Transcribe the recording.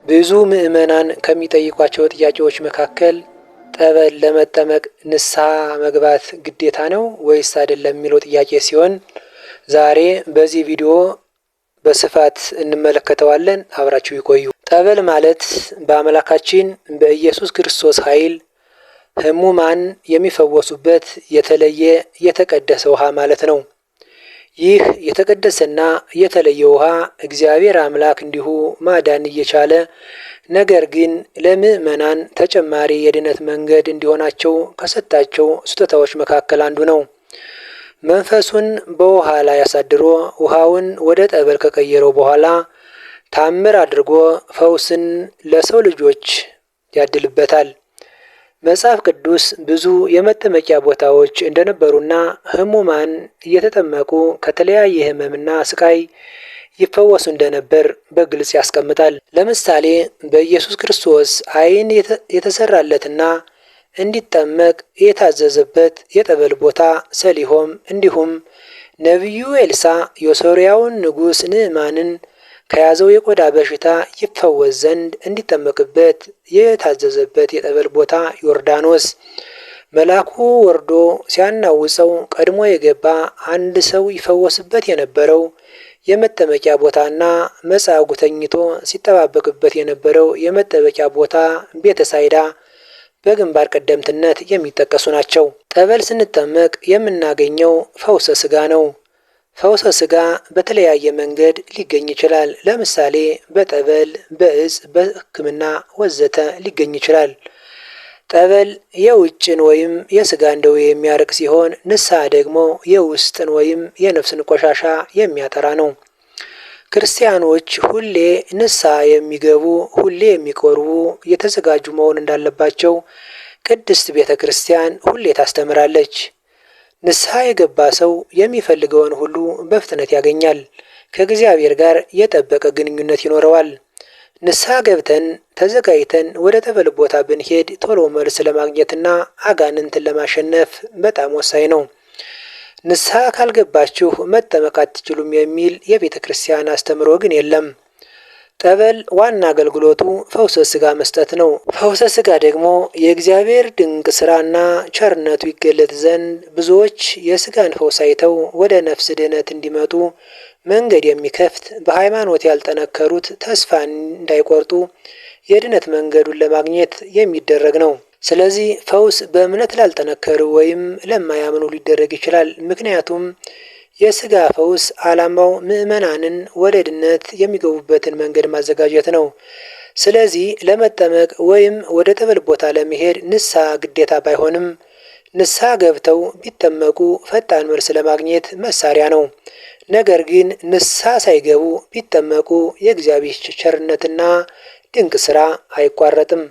ብዙ ምዕመናን ከሚጠይቋቸው ጥያቄዎች መካከል ጠበል ለመጠመቅ ንስሐ መግባት ግዴታ ነው ወይስ አይደለም የሚለው ጥያቄ ሲሆን ዛሬ በዚህ ቪዲዮ በስፋት እንመለከተዋለን። አብራችሁ ይቆዩ። ጠበል ማለት በአምላካችን በኢየሱስ ክርስቶስ ኃይል ሕሙማን የሚፈወሱበት የተለየ የተቀደሰ ውሃ ማለት ነው። ይህ የተቀደሰና የተለየ ውሃ እግዚአብሔር አምላክ እንዲሁ ማዳን እየቻለ ነገር ግን ለምዕመናን ተጨማሪ የድነት መንገድ እንዲሆናቸው ከሰጣቸው ስጦታዎች መካከል አንዱ ነው። መንፈሱን በውሃ ላይ አሳድሮ ውሃውን ወደ ጠበል ከቀየረው በኋላ ታምር አድርጎ ፈውስን ለሰው ልጆች ያድልበታል። መጽሐፍ ቅዱስ ብዙ የመጠመቂያ ቦታዎች እንደነበሩና ሕሙማን እየተጠመቁ ከተለያየ ሕመምና ስቃይ ይፈወሱ እንደነበር በግልጽ ያስቀምጣል። ለምሳሌ በኢየሱስ ክርስቶስ ዓይን የተሰራለትና እንዲጠመቅ የታዘዘበት የጠበል ቦታ ሰሊሆም፣ እንዲሁም ነቢዩ ኤልሳ የሶርያውን ንጉሥ ንዕማንን ከያዘው የቆዳ በሽታ ይፈወስ ዘንድ እንዲጠመቅበት የታዘዘበት የጠበል ቦታ ዮርዳኖስ፣ መልአኩ ወርዶ ሲያናውጸው ቀድሞ የገባ አንድ ሰው ይፈወስበት የነበረው የመጠመቂያ ቦታና መጻጉዕ ተኝቶ ሲጠባበቅበት የነበረው የመጠበቂያ ቦታ ቤተሳይዳ በግንባር ቀደምትነት የሚጠቀሱ ናቸው። ጠበል ስንጠመቅ የምናገኘው ፈውሰ ስጋ ነው። ፈውሰ ስጋ በተለያየ መንገድ ሊገኝ ይችላል። ለምሳሌ በጠበል፣ በእጽ፣ በሕክምና ወዘተ ሊገኝ ይችላል። ጠበል የውጭን ወይም የስጋን ደዌ የሚያርቅ ሲሆን ንስሐ ደግሞ የውስጥን ወይም የነፍስን ቆሻሻ የሚያጠራ ነው። ክርስቲያኖች ሁሌ ንስሐ የሚገቡ፣ ሁሌ የሚቆርቡ፣ የተዘጋጁ መሆን እንዳለባቸው ቅድስት ቤተ ክርስቲያን ሁሌ ታስተምራለች። ንስሐ የገባ ሰው የሚፈልገውን ሁሉ በፍጥነት ያገኛል። ከእግዚአብሔር ጋር የጠበቀ ግንኙነት ይኖረዋል። ንስሐ ገብተን ተዘጋጅተን ወደ ጠበል ቦታ ብንሄድ ቶሎ መልስ ለማግኘትና አጋንንትን ለማሸነፍ በጣም ወሳኝ ነው። ንስሐ ካልገባችሁ መጠመቅ አትችሉም የሚል የቤተ ክርስቲያን አስተምሮ ግን የለም። ጠበል ዋና አገልግሎቱ ፈውሰ ስጋ መስጠት ነው። ፈውሰ ስጋ ደግሞ የእግዚአብሔር ድንቅ ስራና ቸርነቱ ይገለጥ ዘንድ ብዙዎች የስጋን ፈውስ አይተው ወደ ነፍስ ድህነት እንዲመጡ መንገድ የሚከፍት፣ በሃይማኖት ያልጠነከሩት ተስፋ እንዳይቆርጡ የድነት መንገዱን ለማግኘት የሚደረግ ነው። ስለዚህ ፈውስ በእምነት ላልጠነከሩ ወይም ለማያምኑ ሊደረግ ይችላል። ምክንያቱም የስጋ ፈውስ ዓላማው ምዕመናንን ወደ ድነት የሚገቡበትን መንገድ ማዘጋጀት ነው። ስለዚህ ለመጠመቅ ወይም ወደ ጠበል ቦታ ለመሄድ ንስሐ ግዴታ ባይሆንም ንስሐ ገብተው ቢጠመቁ ፈጣን መልስ ለማግኘት መሳሪያ ነው። ነገር ግን ንስሐ ሳይገቡ ቢጠመቁ የእግዚአብሔር ቸርነትና ድንቅ ስራ አይቋረጥም።